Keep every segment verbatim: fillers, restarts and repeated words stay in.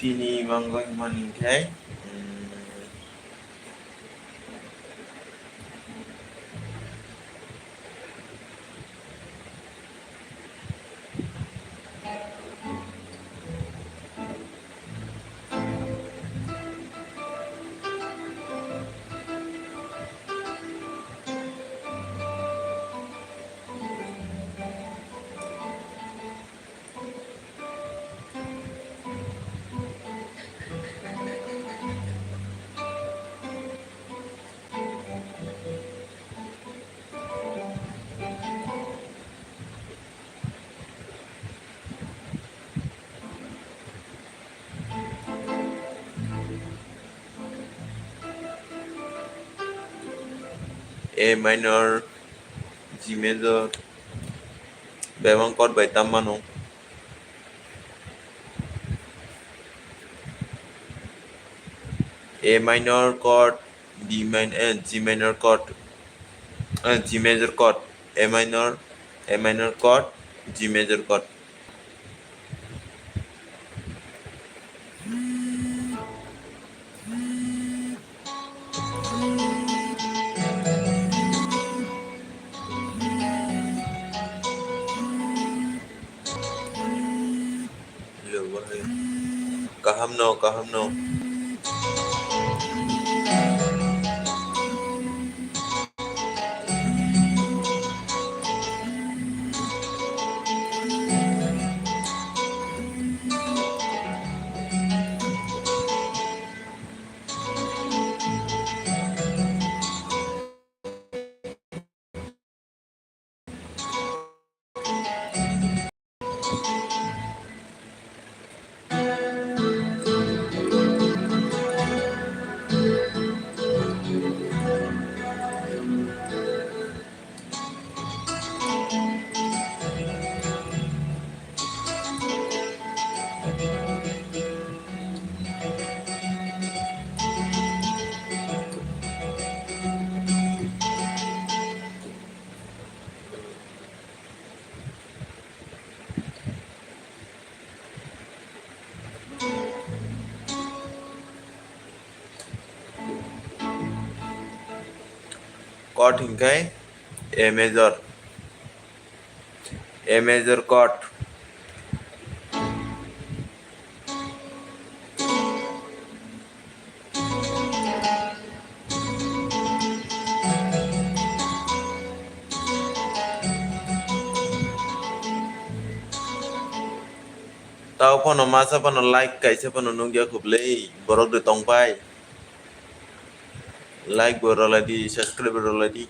Bini mango himani khe, mm, A minor, G major, bebak chord bai tam mano. A minor chord, D minor, eh, G minor chord, eh, G major chord, A minor, A minor chord, G major chord. Kaham no, kaham no. Chord hinkhe A major, A major chord. Tao phano masa phano like kaisa phano nukya khublei borok de tongpai. Like bo rwlaidi, subscribe bo rwlaidi.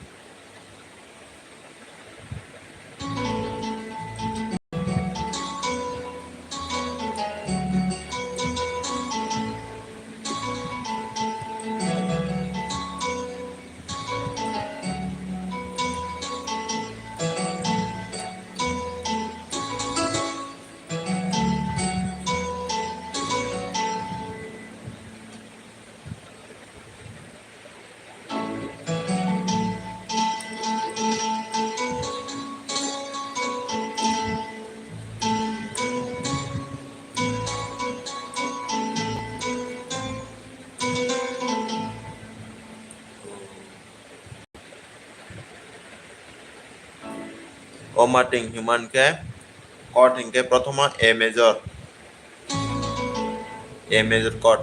O mating himan khe chord hinkhe prothoma A major, A major chord.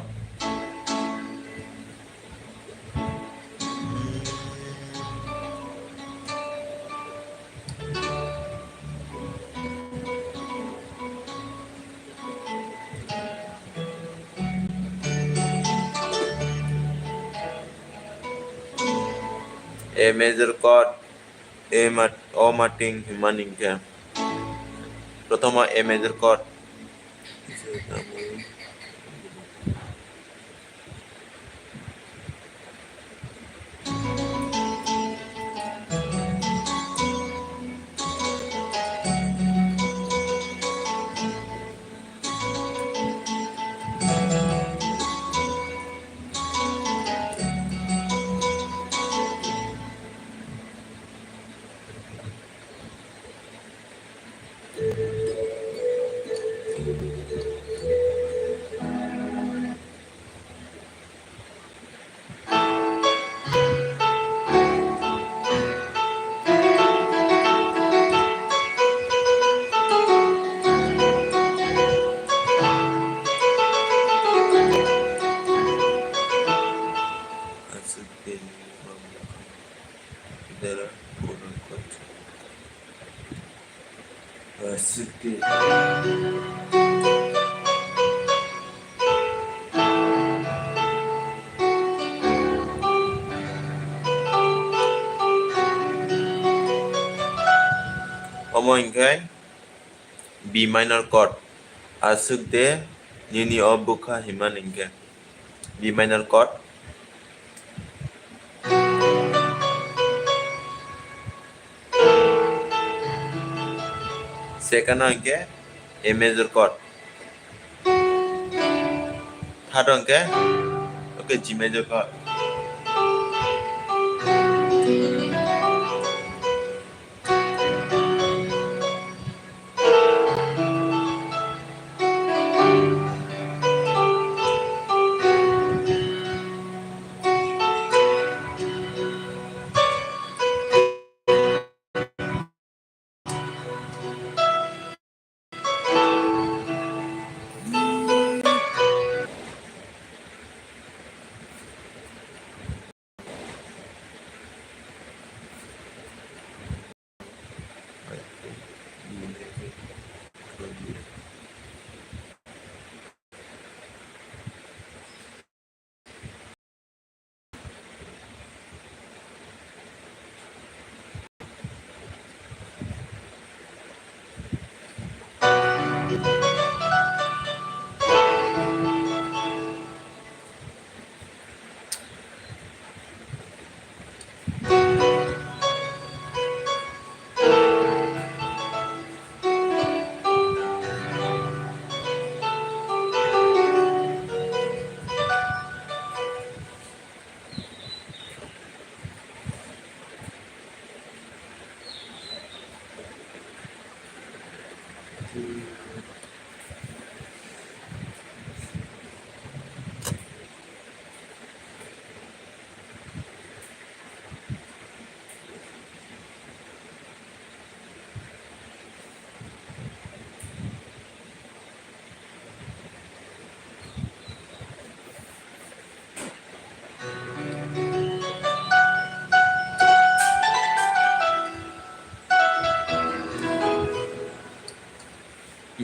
A major chord, A mat-, O mating himani hinkhe. Prothoma A major chord. There are four chords. Uh, sixty. Omo hinkhe B minor chord. Aswk de nini o bwkha himani hinkhe. B minor chord. Second o hinkhe A major chord. Third o hinkhe, okay, G major chord.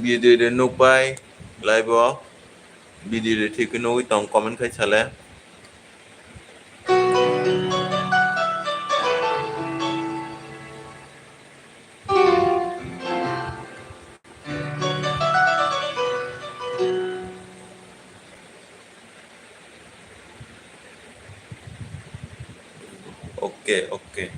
Video de nukbai, live o video de thik nugwi tong, comment khai sale. Okay, okay.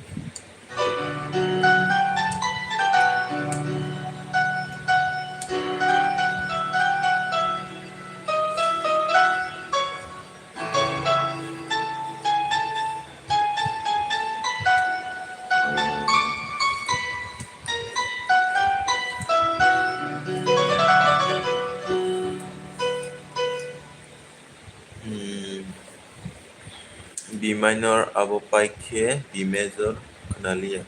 Hmm. B minor abo pai khe B major khwnaliya.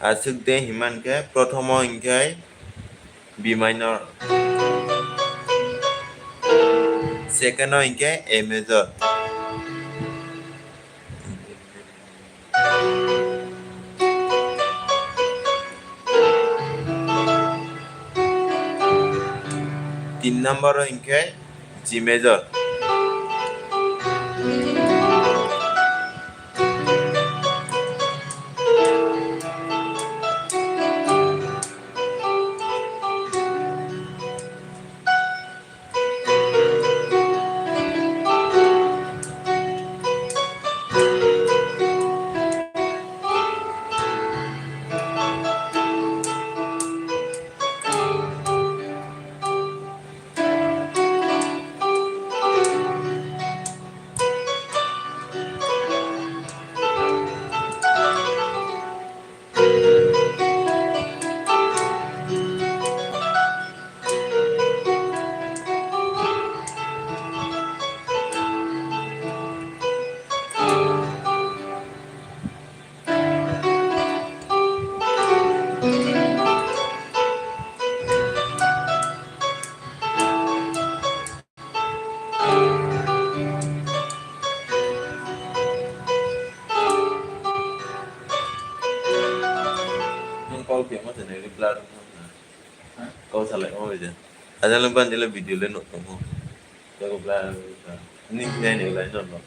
Aswk de himan khe prothomo hinkhe B minor, second o hinkhe A major. Tin number o hinkhe G major. Kau khe mo tene reply rwkha na. Kau salai mo bai de. Ajal ban jela video le nok tong mo. Kau reply rwkha. Ni khe ni lai no no.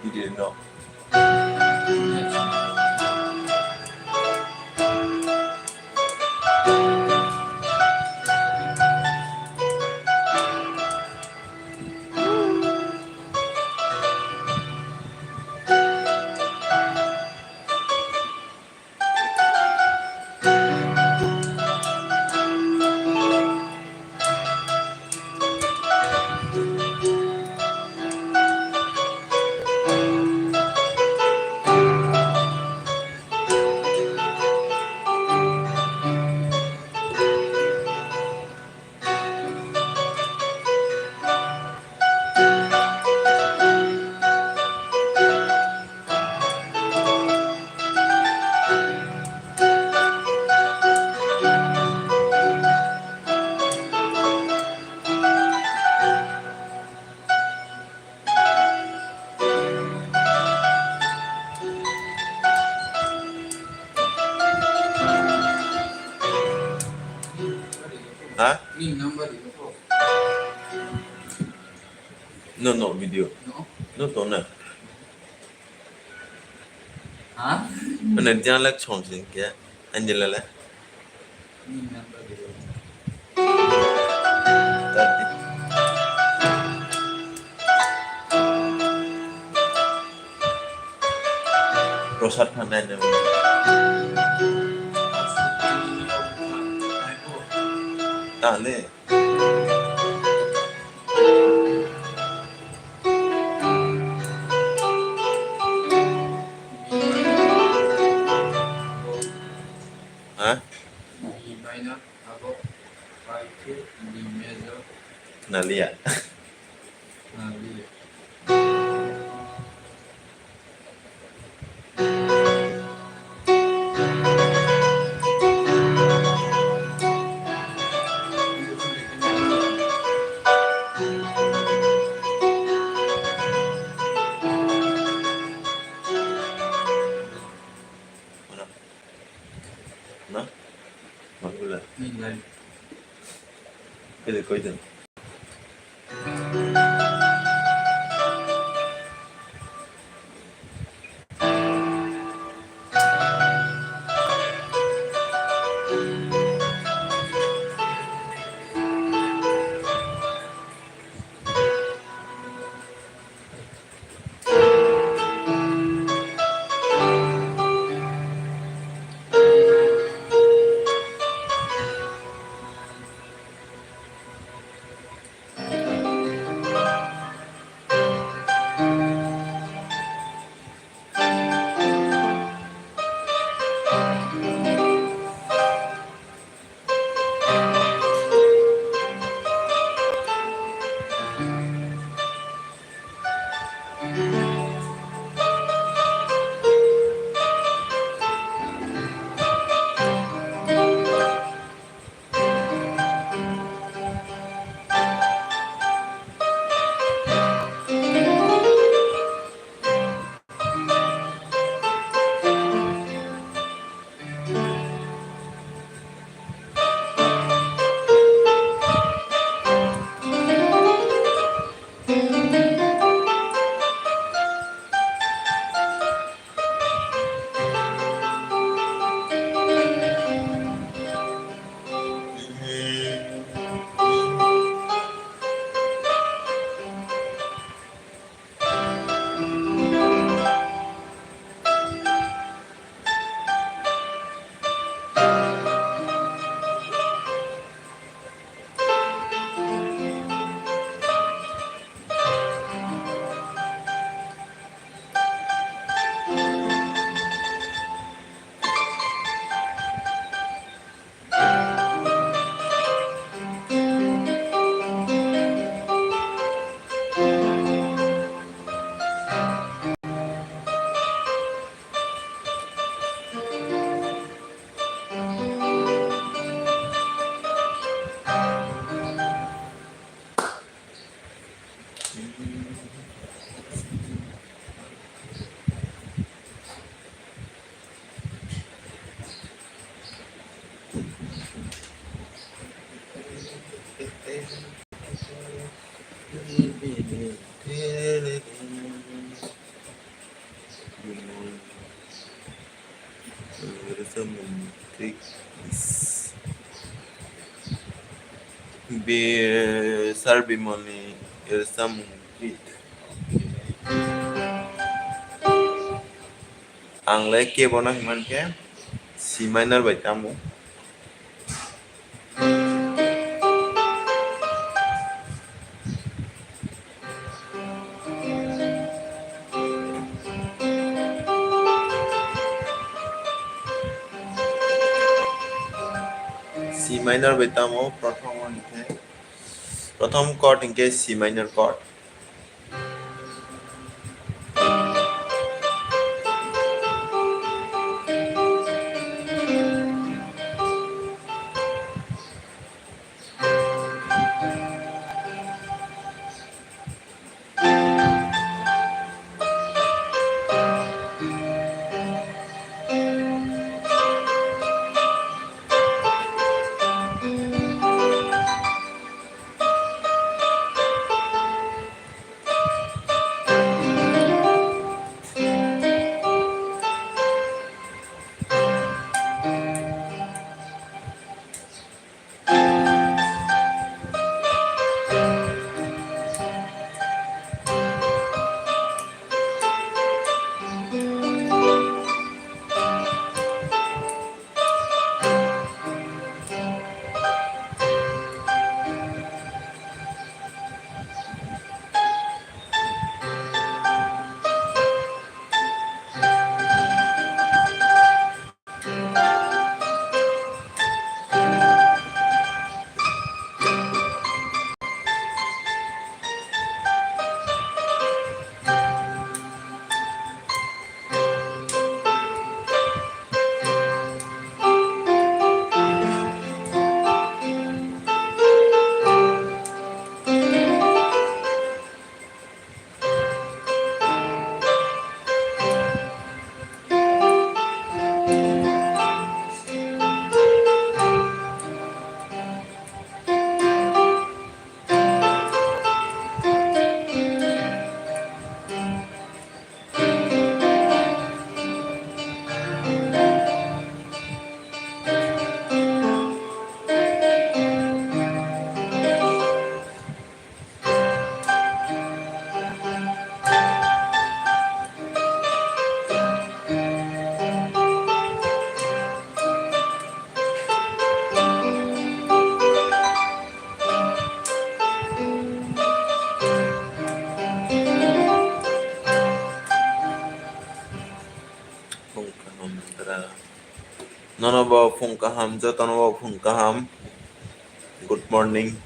Video no. Ha? Ni number di ko. No, no, video. No? No, to na. Ha? Ano diyan lak chom sing kya? Anjela la. Ni number di ko. Tadi. Prosad phanai ne. Tale. Ha? Nalia. Nalia. Na? Magula. Nilai. Kede koidon. Rwchapmung twi. Bi-, Sir Bimalni rwchapmung twi. Ang le kebo no hwnmang khe C minor bai tamo. C minor bai tamo prothom hinkhe, prothom chord hinkhe C minor chord. Phung kaham, dara. Nono bo phung kaham, jotono bo phung kaham. Good morning.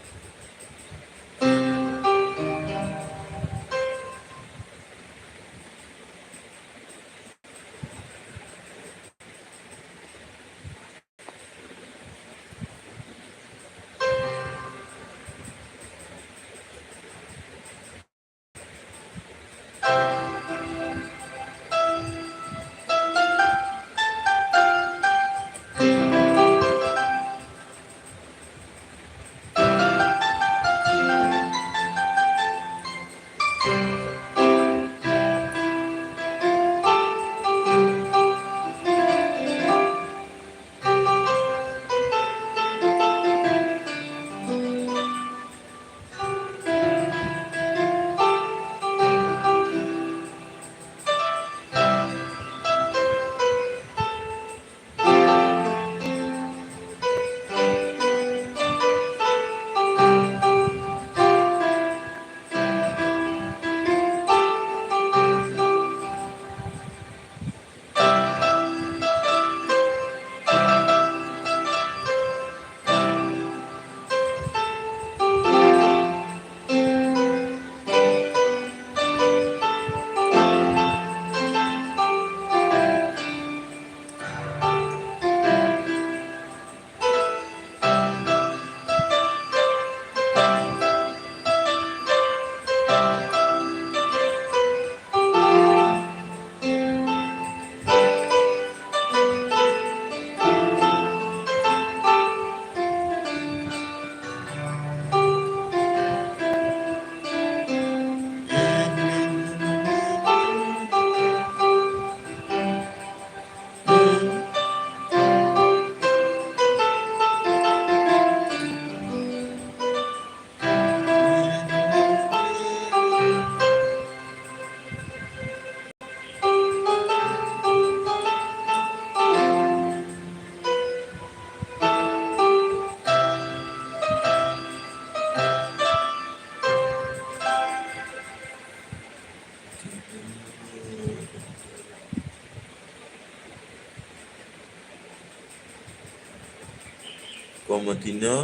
Kormotino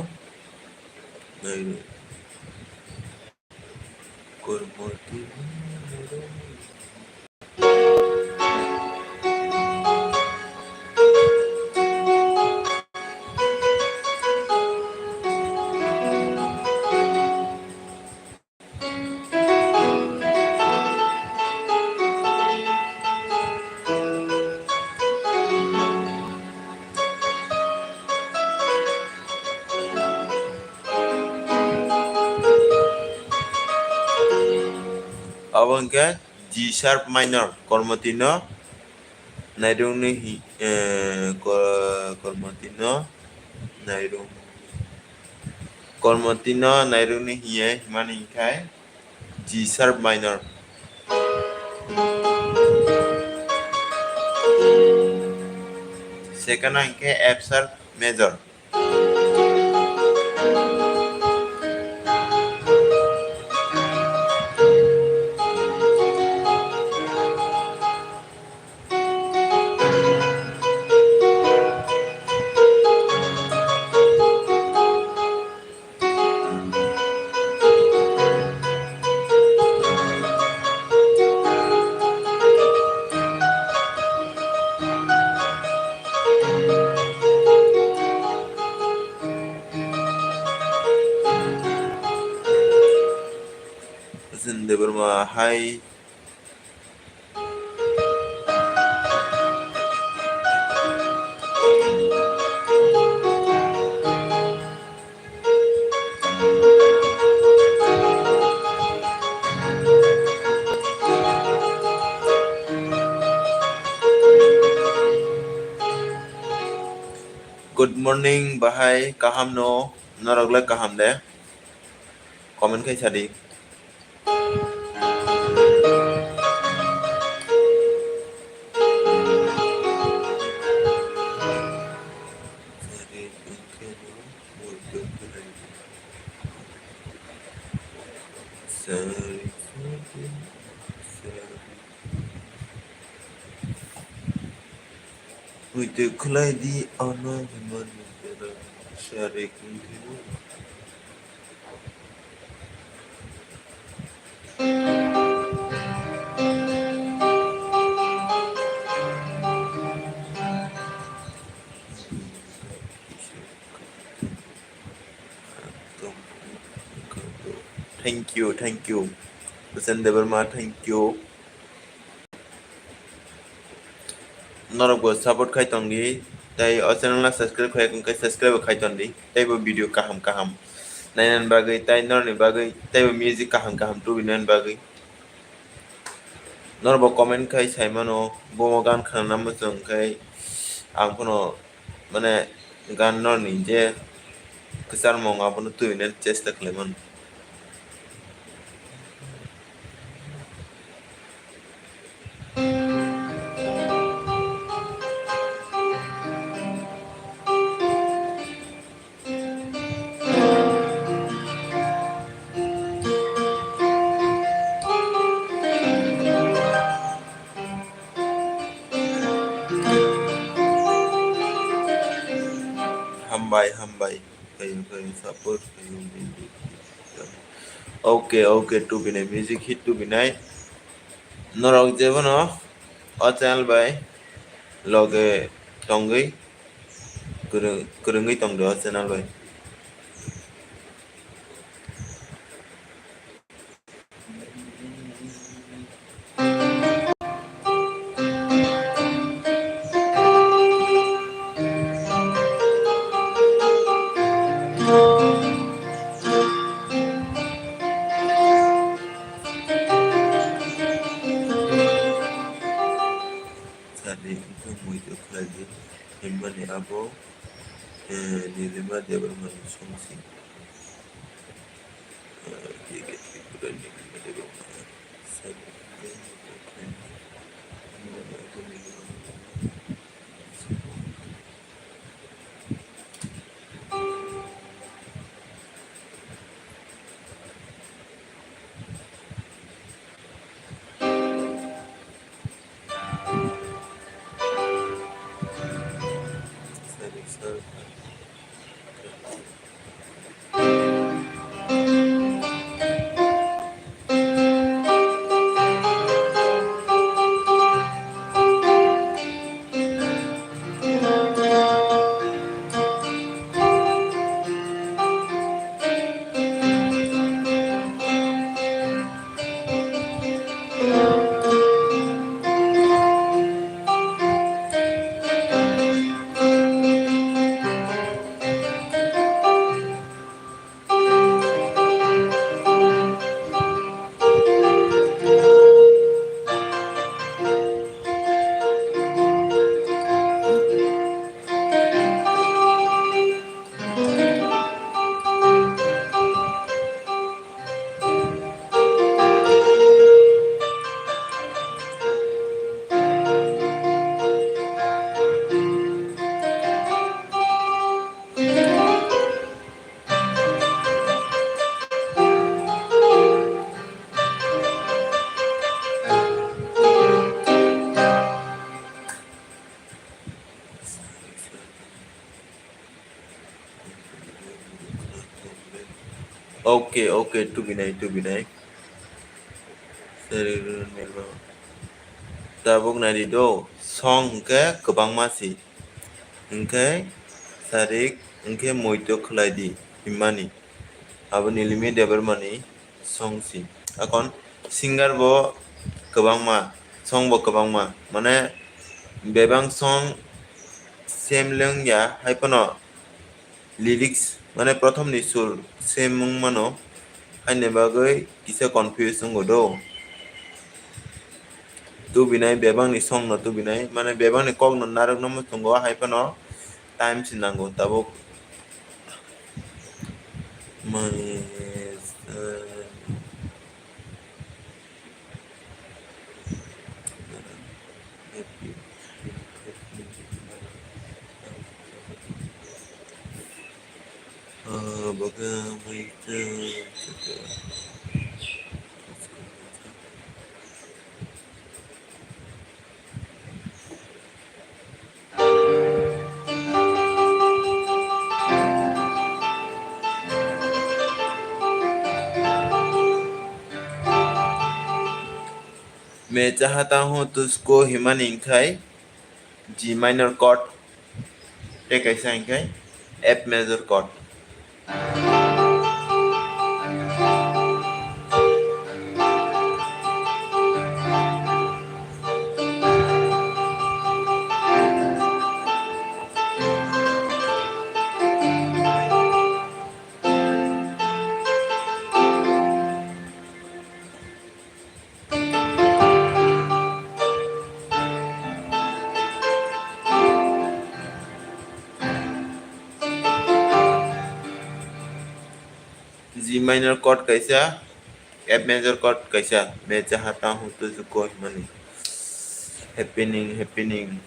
nairok. Kormotino nairok. Abo hwnkhe G sharp minor, kormotino nairokni hi-, eh, ko-, kormotino nairok, kormotino nairokni hiye himani hinkhe G sharp minor. Second hinkhe F sharp major. Debbarma hai. Good morning, bahai, kaham no, norok le kaham de? Comment khai sadi. Muitu khwlai di, ano hwnmani bera sari kungkhimu. Thank you, thank you. Hussein Debbarma, thank you. Norok bo support khai tong di, tei o channel no subscribe khai wngkhe subscribe bo khai tong di, tei bo video kaham kaham nainani bagwi, tei norokni bagwi, tei bo music kaham kaham tubinani bagwi. Norok bo comment khai sai mano, bo gan khna muchung khai ang phano mane gan norokni je kwchar mung abono tubinani chesta khlai mano. Hambai, hambai. Khayo, khayo, support khayo. Okay, okay, tubinai, music hit tubinai. Norok jebono o channel bai loge tongwi kwrwng-, kwrwngwi tongdi o channel bai. Sadi wngkha muitu khlai di, himani abo, eh, Nilima Debbarmani songsi. Okay, okay, tubinai, tubinai. Tabuk naidi do, song hwnkhe kwbangma si. Hwnkhe sarik, hwnkhe moito khwlai di, himmani. Aboni limit Debbarmani song si. Akon singer bo kwbangma, song bo kwbangma. Mane bebak song same lengya, hai phano lyrics, mane prothomni sur same wng mano, haini bagwi kisa confuse wngo do. Tubinai bebakni songno tubinai, mane bebakni kokno narwkno muchungo, hai phano time se nango tabuk. Mai, eh, Main chahata hoon tujhko himani hwnkhe G minor chord, tei kaisa hwnkhe F major chord. G minor chord kaisa, F major chord kaisa, main chahata hoon tujhko himani. Happening, happening.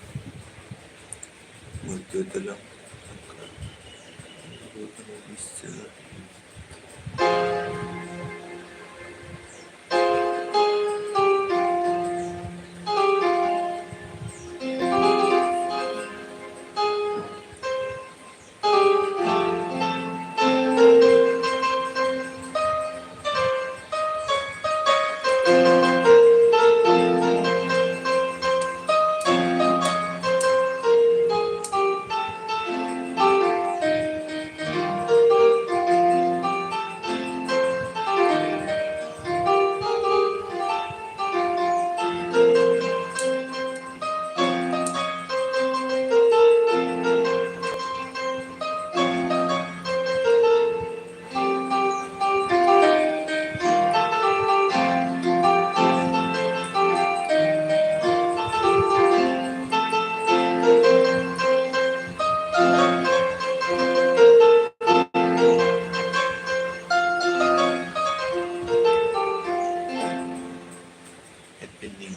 Happening.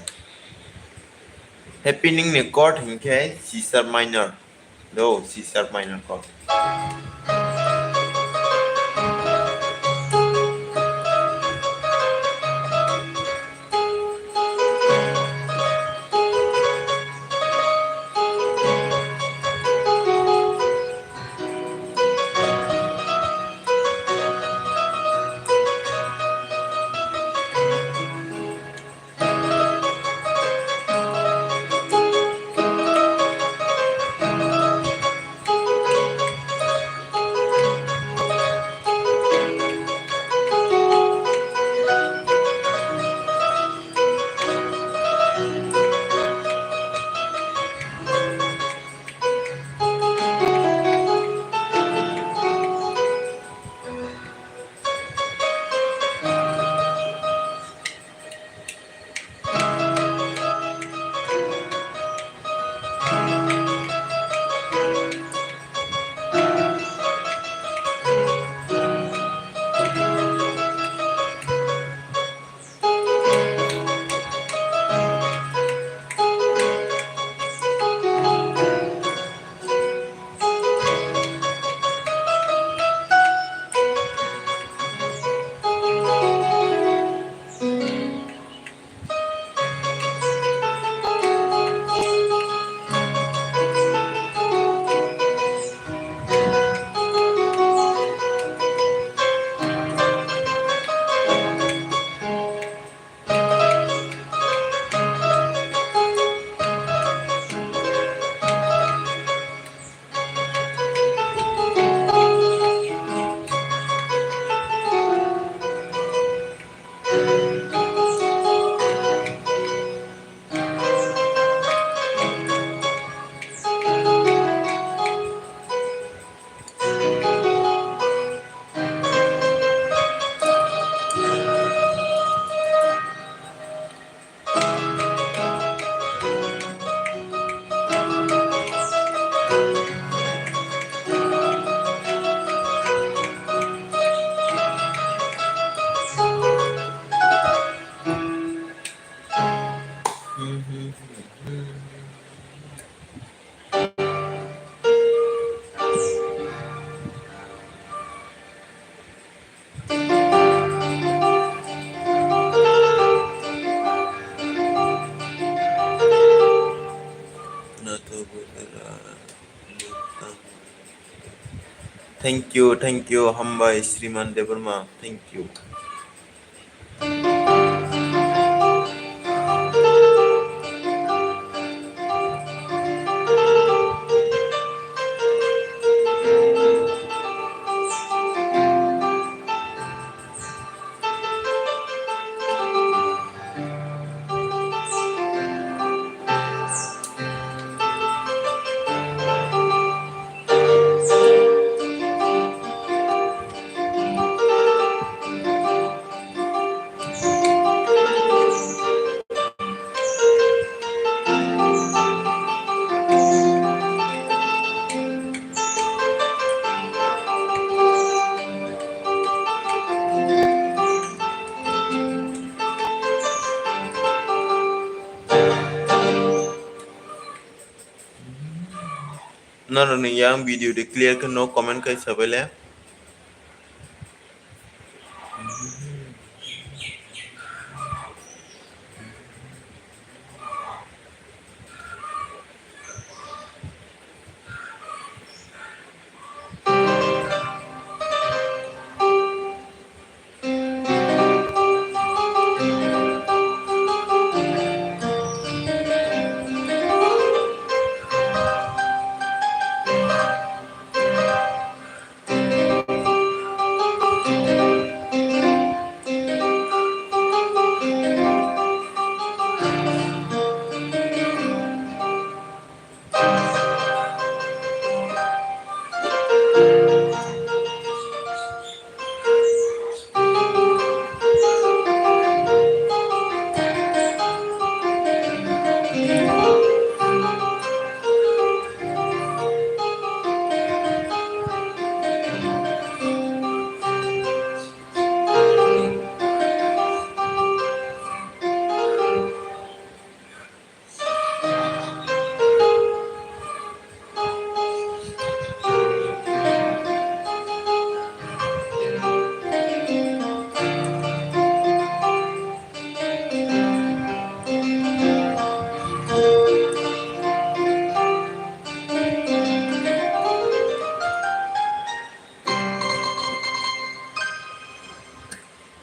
Happening ni chord hinkhe C sharp minor. Do, C sharp minor chord. Thank you, thank you, hambai Sriman Debbarma, thank you. Norokni yang video de clear khe no comment khai sabaile.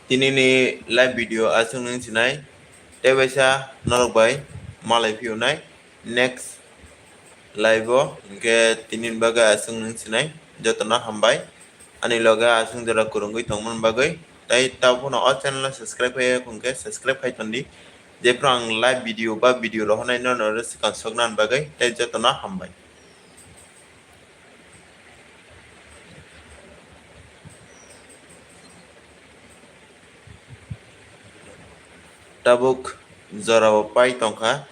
Tini ni live video aswk nung sinai, tei waisa norok bai malai phiyonai next live o, hinkhe tini ni bagwi aswk nung sinai jotono hambai. Ani loge aswk jora kwrwngwi tongmani bagwi, tei tabukno o channel o subscribe khai ya hwnkhe subscribe khai tondi, jephru ang live video ba video rohornai norok swkang soknani bagwi, tei jotono hambai. Tabuk jorao pai tongkha.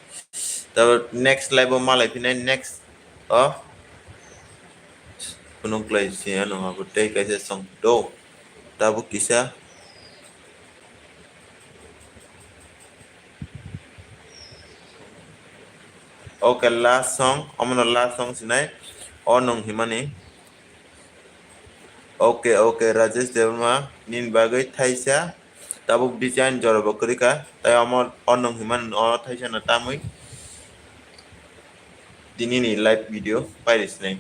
Tabuk next live o malai phinai, next o phunuk lai se ano abo tei kaisa song do. Tabuk kisa. Okay, last song, omono last song sinai, O Nwng Himani. Okay, okay, Rajesh Debbarma, nini bagwi thaisa, tabuk design jora bo kwrwi kha, tai omo O Nwng Himani o thaisa no tamwi tini ni live video pairi sinai.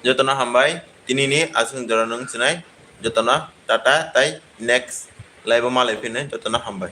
Jotono hambai, tinini aswk jora nwng chinai, jotono tata tai next live o malai phino jotono hambai.